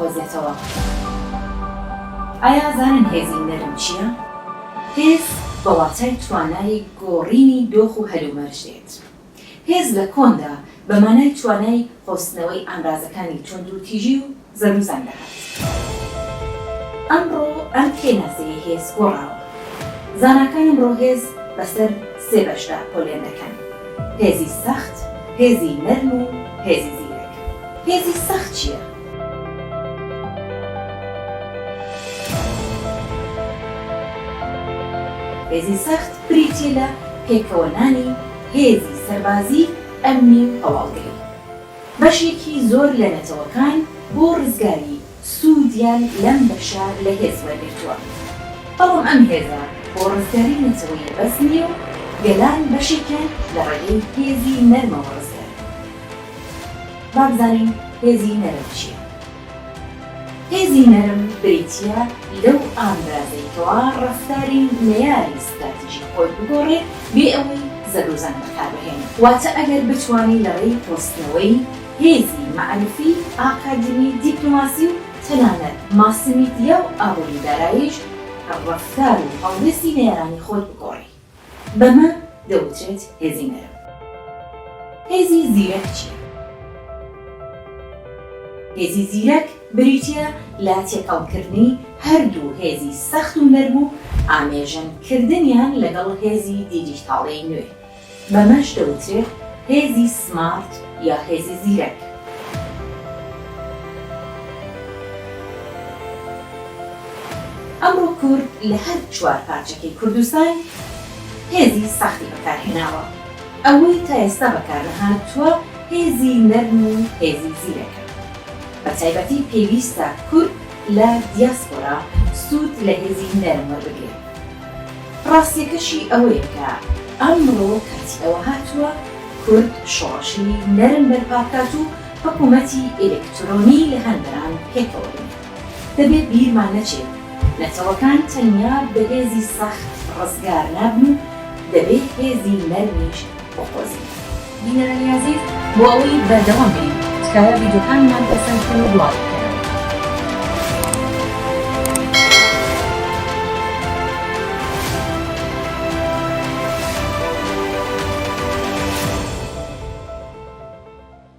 بقۆزێتەوە. ئایا ئەزانن هێزی نەرم چییە؟ هێز بە واتای توانای گۆڕینی دۆخ و هەلومەرج دێت. هێز لە کۆندا بە مانای توانای قۆستنەوەی ئامرازەکانی توندوتیژی و زەروزان دەهات. ئەمڕۆ ئەم پێناسەیەی هێز گۆڕاوە. زاناکان ئەمڕۆ هێز بەسەر سێ بەشدا پۆلێن دەکەن، هێزی سەخت، هێزی نەرم و هێزی زیرەک. هێزی سەخت چییە؟ هێزی سەخت بریتییە لە پێکەوەنانی هێزی سەربازی، ئەمنی و هەواڵگری. بەشێکی زۆر لە نەتەوەکان بۆ ڕزگاری سوودیان لەم بەشە لە هێز وەرگرتووە. بەڵام ئەم هێزە بۆ ڕزگاری نەتەوەیی بەس نییە و گەلان بەشێکیان لە ڕێگەی هێزی نەرمەوە ڕزگار بوون. با بزانین هێزی نەرم چییە؟ هێزی نەرم بریتییە لەو ئامرازەی کەوا ڕەفتاری نەیاری ستراتیژی خۆی بگۆڕێ بێ ئەوەی زەبروزەنگ بەکاربهێنێ. واتە ئەگەر بتوانی لە ڕێی قۆستنەوەی هێزی مەعریفی، ئاکادمی، دیپلۆماسی و تەنانەت ماسمیدیا و ئابووری و داراییش ڕەفتار و هەڵوێستی نەیارانی خۆت بگۆڕی. بەمە دەوترێت هێزی نەرم. هێزی زیرەک چییە؟ هێزی زیرەک بریتییە لە تێکەڵکردنی هەردوو هێزی سەخت و نەرم و ئامێژەن کردنیان لەگەڵ هێزی دیجیتاڵی نوێ. بەمەش دەوترێت هێزی سمارت یا هێزی زیرەک. ئەمڕۆ کورد لە هەر چوار پارچەکەی کوردستان هێزی سەختی بەکارهێناوە، ئەوەی تا ئێستا بەکارنەهاتووە هێزی نەرم و هێزی زیرەکە. بەتایبەتی پێویستە کورد لە دیاسپۆرا سوود لە هێزی نەرم وەربگرێت. ڕاستیەکەشی ئەوەیە کە ئەمڕۆ کاتی ئەوە هاتووە کورد شۆڕشی نەرم بەرپا بکات و حکوومەتی ئیلکترۆنی لە هەندەران پێکەوە بنێت. دەبێ بیرمان نەچێت نەتەوەکان تەنیا بە هێزی سەخت ڕزگار نابن و دەبێ هێزی نەرمیش بقۆزینەوە. بینەرانی ئازیز بۆ ئەوەی بەردەوام بین تکایە ڤیدیۆکانمان پەسەند بکەن و بڵاوی بکەنەوە.